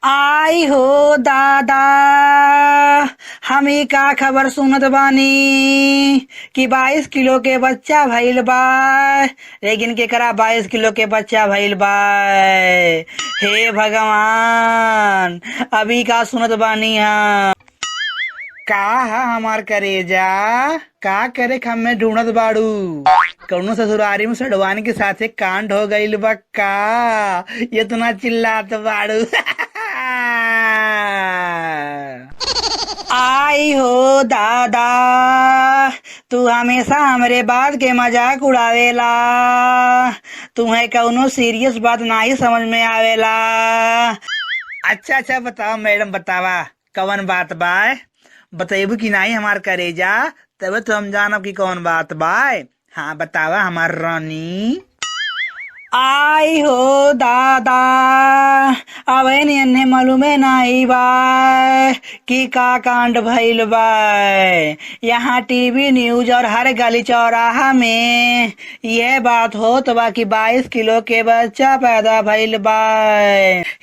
आई हो दादा, हम ई का खबर सुनत बानी कि 22 किलो के बच्चा भइल बा। लेकिन केकरा 22 किलो के बच्चा भइल बा? हे भगवान, अभी का सुनत बानी हम। का हा हमार करेजा, का करे हमें ढूंढत बाड़ू? कौनो ससुरारी में सडवान के साथे कांड हो गईल बा का, इतना चिल्लात बाड़ू? आई हो दादा, तू हमेशा हमरे बात के मजाक उड़ावेला। तुम्हें कौनो सीरियस बात नाही समझ में आवेला। अच्छा अच्छा, बताओ मैडम, बतावा कवन बात बा? बतेबू कि नाही हमार करेजा? तबे तो हम जानब कि कौन बात बा। हाँ, बतावा हमार रानी। आई हो दादा, अब एने मालूमे नाही बा कि का कांड भइल बा। यहाँ टीवी न्यूज और हर गली चौराहा में यह बात होत बा कि 22 किलो के बच्चा पैदा भइल बा।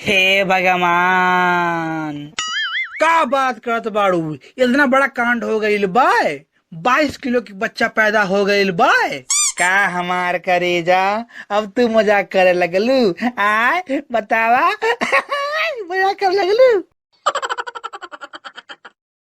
हे भगवान, का बात करत बाड़ू? इतना बड़ा कांड हो गईल बा? 22 किलो के बच्चा पैदा हो गईल बा? का हमार करेजा, अब तू मजाक करे लगलू? आय बतावा, मजाक करे लगलू?